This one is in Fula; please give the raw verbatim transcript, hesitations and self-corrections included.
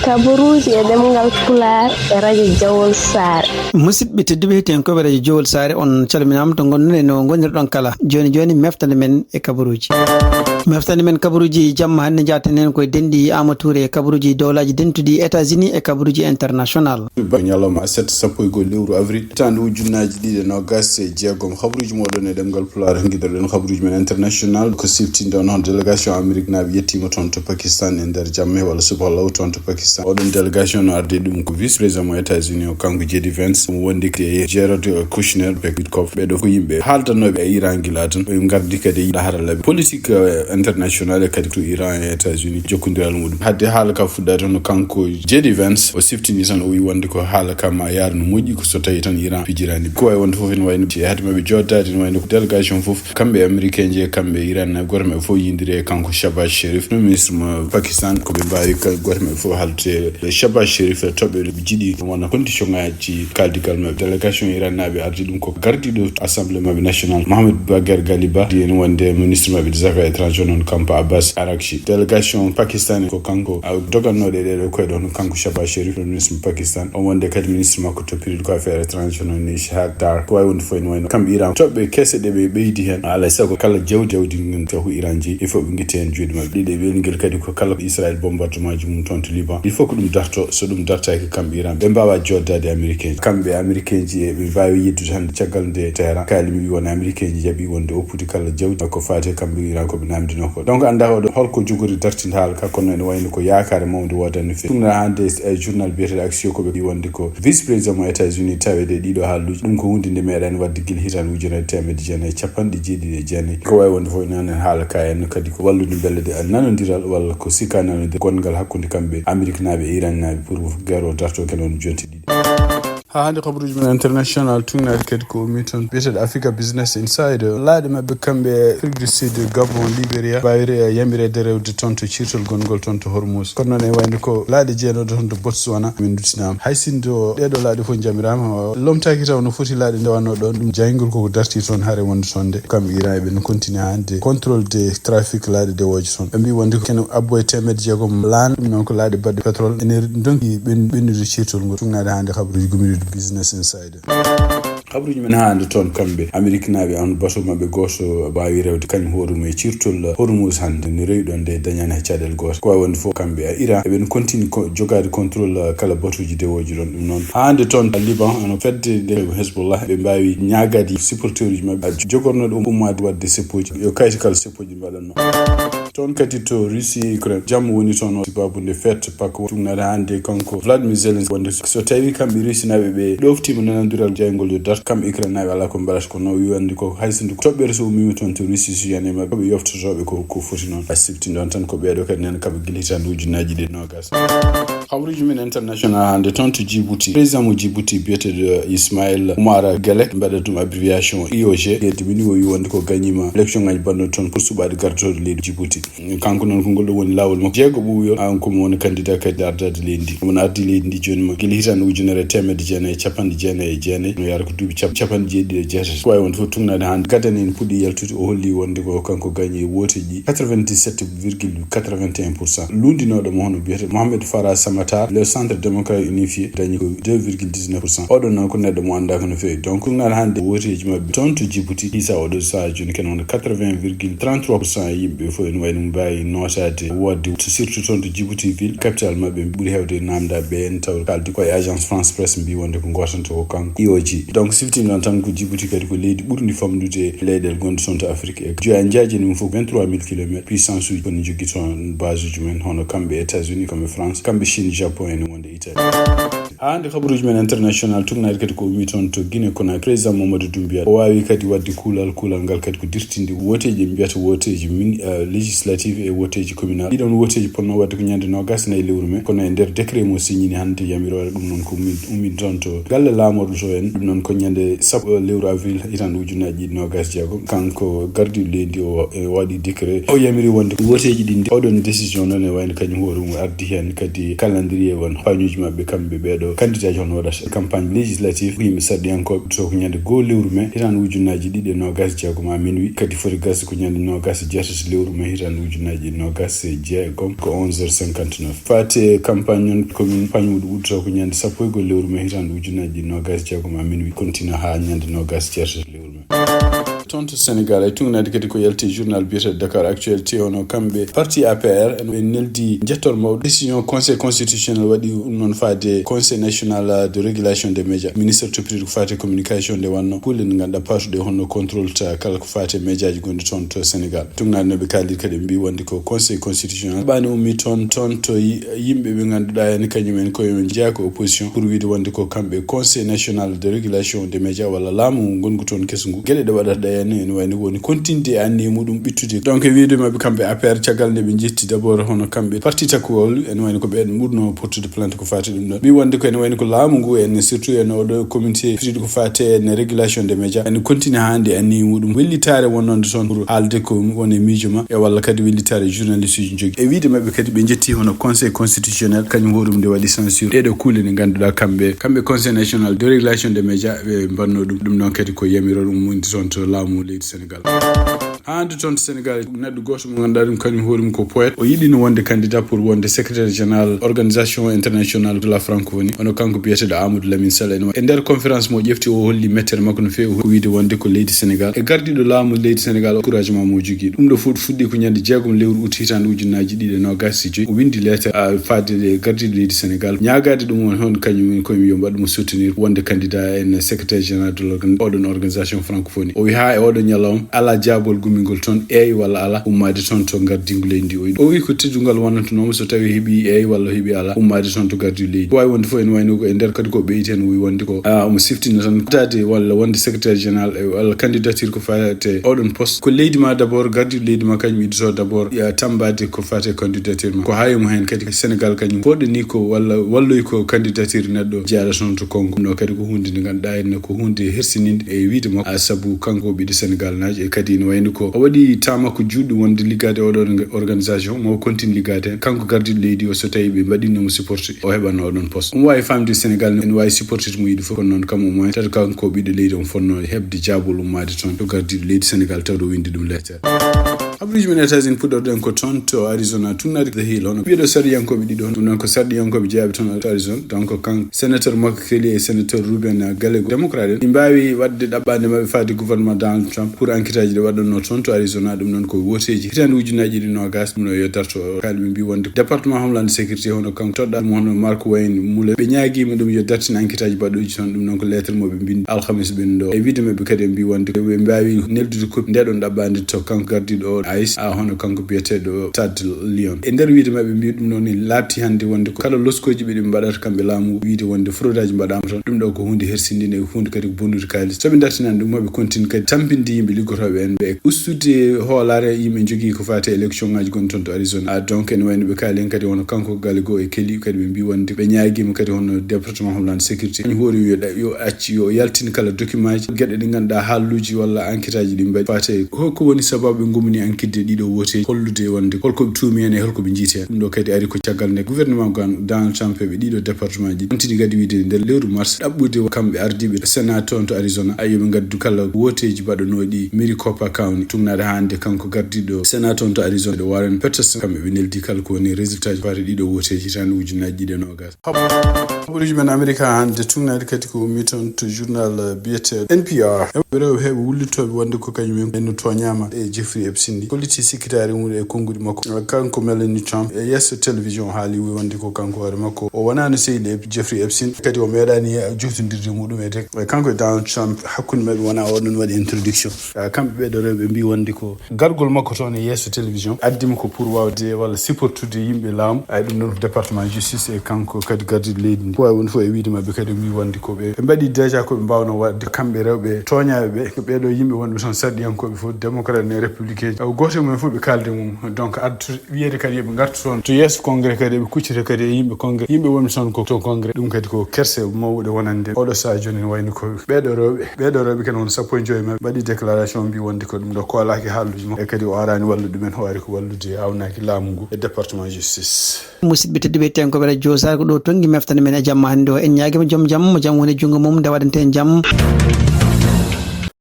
Kabaruuji e ɗemngal Pulaar e radio Jawol Saare. Musidɓe tedduɓe, hettiyankooɓe radio Jawol Saare, on calminaama to ngonɗon e no ngonirɗon kala. Jooni jooni, meftande men e kabaruuji. Meftande men kabaruuji jamma hannde, njaaten heen koye denɗi Aama Tuure e kabaruuji dowlaaji dentuɗi États-Unis e kabaruuji international. Ba ñalawma aset sappo e go'o lewru avril, hitaande ujunnaaji ɗiɗi e noogaas e jeegom. Habaruuji mooɗon e ɗemngal Pulaar, ngiɗoɗen habaruuji men international ko siftinde on hono délégation Amérique naaɓe yettiima toon to Pakistan e nder jamma walla subaka law toon to Pakistan. Oɗon délégation no ardi ɗum ko vice président mo États-Unis o, kanko J D Vance, omo wondi e Jared Kushner e Witkoff. Ɓeɗo ko yimɓe haaldanooɓe e Iran gila tan. Ɓe ngardi kadi e haralleeɓe politique, eh, international e kadi to Iran e États-Unis jokkondiral muɗum. Hadde haala ka fuɗɗaade, hono kanko J D Vance o siftini tan, o wi wonde ko haala ka ma yaar no moƴƴi ko so tawi tan Iran fijirani. Ko wawi wonde fof ene wayno e hadde maɓɓe joddaade, ene wayno ko délégation fof, kamɓe américain ji e kamɓe Iran naaɓe, gooto maɓɓe fof yindiri e kanko Shahbaz Sharif, no ministre mo Pakistan, ko ɓe mbawi ka-, gooto maɓɓe fof haalde e Shahbaz Sharif e toɓɓe ɗe ɓe jiiɗi wona condition ngaji kaldigal maɓɓe. Délégation Iran naaɓe ardi ɗum ko gardiɗo assemblée maɓɓe nationale, Mohamed Bagher Ghaliba, di ene wonde ministre maɓɓe des affaires étrangères, noon kanko Abbas Araghchi. Délégation Pakistan ko kanko a-, dogannoɗo e ɗeɗo koyɗe, hono kanko Shahbaz Sharif, ministre mo Pakistan. O wonde kadi ministre makko toppitiiɗo ko affaires étrangères, noon Ishaq Dar. Ko wawi wonde fof ene wayno kamɓe Iran, toɓɓe kese ɗe ɓe ɓeydi heen. Alaa e sago kala jaw-, jawdi ndi ko Iran jeyi, il faut ɓe ngitta heen juuɗe maɓɓe. Ɗiɗo ɓe ngel kadi ko kala Israël bombardement ji mum toon to Liban. Il faut ko ɗum darto, so ɗum dartaaki kamɓe Iran, ɓe mbawa joddaade américain ji. Kamɓe américain ji e ɓe mbawi yeddude hannde caggal nde Téhéran kaalimi won américain ji jaɓi wonde oppude kala jawdi ko faati e kamɓe Iran ko ɓe namdino ko. Donc annda oɗo holko jogori dartinde haala ka, kono ene wayno ko yaakaare mawde woodani no feewi. Ɗum na hannde e journal biyeteɗo Axios ko ɓe wonde ko vice président mo États-Unis tawede e ɗiɗo haaluuji. Ɗum ko hunde nde meeɗani wadde gila hitaande ujunere e teemedde jeenayi e capanɗe jeeɗiɗi e jeenayi. Ko wawi wonde fof ene haala ka en kadi ko wallude mbele de nanodiral walla ko sikka nanodiral gonngal hakkunde kamɓe Amérique naaɓe e Iran naaɓe pour guerre o darto kene won jonte ɗiɗi. Ha hannde kabaruuji men international tugnaade kadi ko ummi toon biyeteeɗo Africa Business Insider. Laaɗe maɓɓe kamɓe Afrique du Sud, Gabon, Liberia, mbaawiri e yamireede rewde toon to ciirtol gonngol toon to Hormuz. Kono noon e wayde ko laaɗe jeenooɗe toon to Botswana min nduttinaama. Hay sinno ɗeeɗo laaɗe fof njamiraama, lomtaaki taw no foti laaɗe nde wannoo ɗoon. Ɗum jayngol koko darti toon hare wonde toon nde. Kamɓe Iran eɓe no continue hannde contrôle de trafic laaɗe dewooje toon. Ɓe mbii wonde ko kene abbo e teemedde jeegom laan, ɗum noon ko laaɗe baɗɗe pétrole. Ene ndonki ɓen-, ɓennude ciirtol ngol. Tugnaade hannde kabaruuji gummidiiɗo Business Insider. Kabaruuji men hannde toon kamɓe Amérique naaɓe, on bateau maɓɓe gooto mbaawi rewde kañum hoore mum e ciirtol Hormuz hannde. No rewi ɗoon nde dañaani hay caɗeele gooto. Ko wawi wonde fof kamɓe e Iran eɓe no continue ko jogaade contrôle kala bateau ji dewooji ɗoon. Ɗum noon hannde toon Liban, hono fedde nde Hezbollah, ɓe mbaawi ñaagaade supporteur uji maɓɓe jogornooɗo um-, ummaade waɗde seppooji, yo kayto kala seppooji mbaɗanno. Toon kadi to Russie e Ukraine, jamma woni toon o, sababu nde fête Pâques, tugnaade hannde kanko Vladimir Zelensky wonde so tawi kamɓe Russie naaɓe ɓe ɗoftiima nanondiral jayngol yo darto, kamɓe Ukraine naaɓe alaa ko mbaɗata, kono o wi wonde ko hay so nde toɓɓere so ummiima toon to Russie so yani e maɓɓe, ko ɓe yoftotooɓe ko, ko foti noon. A sifti ɗoon tan ko ɓeeɗo kadi nana kaɓa gila hitaande ujunnaaji ɗiɗi e noogaas. Habaruuji men international hannde toon to Djibouti. Président mo Djibouti biyeteeɗo Ismaël Ouattara Guelleh, mbaɗa ɗum abbréviation I O G, ɓe mini o wi wonde ko gañiima élection ngaji baɗɗo toon pour suɓaade gardotooɗo leydi Djibouti. Kanko noon ko ngol ɗo woni laawol makko. Jeego ɓuuɓiyol, an ko mo woni candidat kadi ardaade leydi ndi. Omo ardi leydi ndi jooni ma gila hitaande ujunere e teemedde jeenayi e capanɗe jeenayi e jeenayi, no yaara ko duuɓi cap-, capanɗe jeeɗiɗi e jeetati. Ko wawi wonde fof tugnaade hannde. Gadani en puɗɗi yaltude, o holli wonde ko kanko gañi e wooteeji ɗi quatre-vingt-dix-sept virgule quatre-vingt-un pour cent. Luundinooɗo mo hono biyetee Mohamed Farah Samatar, le Centre Démocratique Unifié, dañi ko deux virgule dix-neuf pour cent. Oɗon noon ko neɗɗo mo anndaaka no feewi. Donc, tugnaade hannde wooteeji maɓɓe toon to Djibouti, hisa oɗo sahaa jooni kene wonde quatre-vingts virgule trente-trois pour cent e yimɓe fof ene wayno mbaawi nootaade wootde, surtout toon to Djibouti ville, capitale maɓɓe, ɓuri heewde namdaaɓe ɓe en taw kaldi ko e Agence France Presse mbi wonde ko gootanto ko kanko I O G. Donc, sifti noon tan ko Djibouti kadi ko leydi ɓurndi famɗude e leyɗeele gonɗe toon to Afrique. E joya njaajani mum fof vingt-trois mille kilomètres, puissance uji kono jogii toon base uji mum, hono kamɓe États-Unis, kamɓe France, kamɓe Chine, Japon, ene wonde Italie. Haa hannde kabaruuji men international tugnaade kadi ko ummi toon to Guinée Conakry. Président Mamadou Doumbouya o waawi kadi waɗde kuulal, kuulal ngal kadi ko dirtinde wooteeji, ɓe mbiyata wooteeji min, eh, législative e wooteeji communal. Ɗiɗon wooteeji potnoo waɗde ko ñande noogaas e nayi lewru mai, kono e nder décret mo signini hannde yamiroore, ɗum noon ko ummi, ummi toon to galle laamorɗo to en, ɗum noon ko ñande sappo lewru avril hitaande ujunnaaji ɗiɗi noogaas e jeegom. Kanko gardiiɗo leydi o, e waɗi décret, o yamiri wonde wooteeji ɗi, oɗon décision noon e wayno kañum hoore mum ardi heen kadi calendrier won paañuuji maɓɓe kamɓe ɓeeɗo Candidat ji hono waɗata campagne législative ko yimɓe sarɗiyankooɓe to ko ñande goo lewru mai hitaande ujunnaji ɗiɗi e noogas e jeegom ha minuit, kadi foti gasde ko ñande noogas e jeetati lewru mai hitaande ujunnaji e noogas e jeegom ko onze heures cinquante-neuf. Fate campagne noon komin campagne muɗum uddata ko ñande sappo e goho lewru mai hitaande ujunnaji ɗiɗi e noogas e jeegom ha minuit, continue ha ñande noogas e jeetati lewru mai. Toon to Sénégal, ay tuŋnaade kadi ko yalti journal biyeteeɗo Dakar Actualité, hono kamɓe parti A P R en, en neldi njettoor mawɗo décision conseil constitutionnel waɗi ɗum noon faade conseil national de régulation des médias, ministre toppitiiɗo ko faati communication nde wannoo kulle ɗe ngannduɗaa paatuɗe hono contrôle ta kala ko faati médiaji gonɗi toon to Sénégal. Tuŋnaade no ɓe kaaliri kadi ɓe mbi wonde ko conseil constitutionnel ɓaani ummi toon, toon to yi-, yimɓe ɓe ngannduɗaa en kañum en koye men jeyaa ko opposition pour wiide wonde ko kamɓe conseil national de régulation des médias walla laamu ngu ngongu toon kesu ngu. Geɗe ɗe waɗata ɗe en, ene wayno ko woni continde e anniye muɗum ɓittude. Donc e wiide maɓɓe kamɓe A P R caggal nde ɓe jetti d'abord hono kamɓe parti takkugol, ene wayno ko ɓen ɓurno portude plainte ko faati ɗum ɗon. Mbi wonde ko ene wayno ko laamu ngu en, surtout en oɗo communauté fiɗiɗo ko faati en régulation des médias, ene continue hannde anniye muɗum wellitaare wonnonde toon pour haalde ko woni e miijo ma e walla kadi wellitaare journaliste uji jogii. E wiide maɓɓe kadi ɓe jetti hono conseil constitutionnel kañum hoɗum nde waɗi censure ɗeɗo kuule ɗe ngannduɗaa kamɓe, kamɓe conseil national de régulation des médias ɓe mbanno ɗum. Ɗum noon kadi ko yamiro ɗum woni toon to laamu leydi Sénégal. Haa hannde toon to Sénégal, neɗɗo gooto mo ngannduɗaa ɗum kañum hoore mum ko poète. O yiɗino wonde candidat pour wonde secrétaire général Organisation Internationale de la Francophonie. Hono kanko biyeteeɗo Amadou Lamine Sall en. E nder conférence mo ƴefti, o holli mettere makko no feewi, ko wiide wonde ko leydi Sénégal. E gardiiɗo laamu leydi Sénégal, o encouragement mo jogii. Ɗum ɗo fof fuɗɗi ko ñande jeegom lewru août hitaande ujunnaaji ɗiɗi e noogas e joy. O winndi lettre, a, faade e gardiiɗo leydi Sénégal, ñaagaade ɗum on hono kañum en koye mum yo mbaɗ mo soutenir wonde candidat en secrétaire général de l'organ-, oɗon organisation francophonie. O wi haa e oɗo ñalawma alaa jaabol gummingol toon, eey walla alaa, ummaade toon to gardiigu leydi ndi. O wi, o wi ko teddungal wonantonoomo so tawii heɓi eey walla heɓi alaa, ummaade toon to gardiigu leydi. Ko waawi wonde fof ene wayno ko e nder kadi ko ɓeyti heen, o wi wonde ko, a, omo siftina tan taade walla wonde secrétaire général e walla candidature ko faate oɗon poste. Ko leydi ma d'abord, gardiiɗo leydi ma kañum iddoto d'abord, ya, tambaade ko faate candidature ma. Ko haa yoomi heen kadi Sénégal kañum fooɗani ko walla walloyi ko candidature neɗɗo jeyaaɗo toon to Congo. Ɗum ɗo kadi ko huunde nde ngannduɗaa ene ko huunde hersininde e wiide makko, a, sabu kanko o ɓiɗɗo Sénégal naajo e kadi ene wayno ko o waɗi temps makko juutɗo wonde liggaade e oɗo orga-, organisation, mo o continue liggaade heen. Kanko gardiiɗo leydi o, so tawii ɓe mbaɗiino mo supporté, o heɓanno oɗon poste. Omo waawi faamde Sénégal ne, ene waawi supporté mo yiɗi fof, kono noon kam au moins tawde kanko o ɓiɗɗo leydi, omo fotnoo heɓde jaabol ummaade toon to gardiiɗo leydi Sénégal, tawde o winndi ɗum lettre. Habaruuji men États-Unis, puɗɗorɗen ko toon to Arizona, tuŋnaade The Hill, hono ɓiyeɗo sarɗiyankooɓe ɗiɗo, hono ɗum noon ko sarɗiyankooɓe jeyaaɓe toon to Arizona. Donc kan sénateur Mark Kelly e sénateur Ruben Gallego, démocrate en, ɗi mbaawi waɗde ɗaɓɓaande maɓɓe faade gouvernement Donald Trump pour enquête aji ɗi waɗɗannoo toon to Arizona. Ɗum noon ko wooteeji hitaande ujunnaaji ɗiɗi e noogas, ɗum ɗo yo darto. Kaali ɓe mbi wonde département Homeland Sécurité, hono kanko toɗɗaɗo mo hono Mark Wayne Muller, ɓe ñaagiima ɗum yo dartin enquête aji baɗɗooji toon. Ɗum noon ko lettre mo ɓe mbindi alhamis ɓennuɗo. E wiide maɓɓe kadi ɓe mbi wonde ɓe mbaawi neldude copie nde ɗon ɗaɓɓaande to kanko gardiiɗo o ICE, a, hono kanko biyeteeɗo Todd Leon. E nder wiide maɓɓe mbi ɗum noon ne laaɓti hannde wonde ko kala loskooji ɓe ɗi mbaɗata kamɓe laamu, wiide wonde fraude aji mbaɗaama toon. Ɗum ɗo ko huunde hersinde e huunde kadi ko bonnude kaalis. So ɓe dartinani ɗum, maɓe continue kadi tampinde yimɓe liggotooɓe en ɓe, ustude hoolaare yimɓe jogii ko faati élection ngaji gonɗi toon to Arizona. A, donc ene wayno ɓe kaali heen kadi hono kanko Gallego e Kelly kadi ɓe mbi wonde ɓe ñaagiima kadi hono département Homeland Sécurité, kañum hoore yo ɗa-, yo acci, yo yaltin kala document aji, geɗe ɗe ngannduɗaa haalluuji walla enquête aji ɗi mbaɗi faate hol ko woni sababu ɓe ngummi enquête ɗiɗo wooteeji, hollude wonde hol ko ɓe tuumi heen e hol ko ɓe njiiti heen. Ɗum ɗo kadi ari ko caggal nde gouvernement gan-, Donald Trump e ɓe ɗiɗo département ji ɓamtini kadi wiide nder lewru mars ɗaɓɓude kamɓe ardiiɓe Sénat toon to Arizona, a, yo ɓe ngaddu kala wooteeji baɗanooɗi Maricopa County, tuŋnaade hannde kanko gardiiɗo Sénat toon to Arizona, Warren Peterson, kamɓe ɓe neldi kala ko woni résultat ji faati ɗiɗo wooteeji hitaande ujunnaaji ɗiɗi e noogas. Habaruuji men Amerika hannde tuŋnaade kadi ko ummi toon to journal, eh, biyeteeɗo N P R. Heɓɓe rewɓe heɓe wullitooɓe wonde ko kañum en no tooñaama e Jeffrey Epstein ndi. Holliti sikkitaare mum e konnguɗi makko. Kanko Melania Trump e yeeso télévision haali wonde ko kanko hoore makko o wonaano sehil e Jeffrey Epstein, kadi o meeɗaani joftondirde muɗum e tek. E kanko e Donald Trump hakkunde maɓɓe wonaa oɗon waɗi introduction. Ah, kamɓe ɓeɗo rewɓe mbi wonde ko gargol makko toon e yeeso télévision addimo ko pour wawde walla supportude yimɓe laamu. Ay, ɗum noon ko département justice e kanko kadi gardiiɗo leydi ndi. Ko wawi woni fof e wiide maɓɓe kadi mbi wonde ko ɓe, ɓe mbaɗi déjà ko ɓe mbawno waɗde kamɓe rewɓe tooñaɓe ɓe, ko ɓeɗo yimɓe wonɓe toon sarɗiyankoɓe fof, démocrate e républicain, aw Gooto e mumen fof ɓe kaalde mum. Donc, addu wiyeede kadi yoɓe ngartu toon to yeeso congrès, kadi eɓe kuccita kadi e yimɓe congrès, yimɓe wonɓe toon ko to congrès. Ɗum kadi ko kerse mawɗe wonande oɗo saha jooni, wayno ko ɓeeɗo rewɓe ɓeeɗo rewɓe kene won sappo e joyi maɓɓe mbaɗi déclaration, mbi wonde ko ɗum ɗo koolaaki haalduji makko, e kadi o araani wallude ɗumen, o ari ko wallude, awnaaki laamu ngu e département justice. Musidɓe tedduɓe, tenko ɓeɗa josar ko ɗo tongi meftande men e jamma hannde o. En ñaagima joom jam mo jam woni junngo mum, nde waɗante en jam.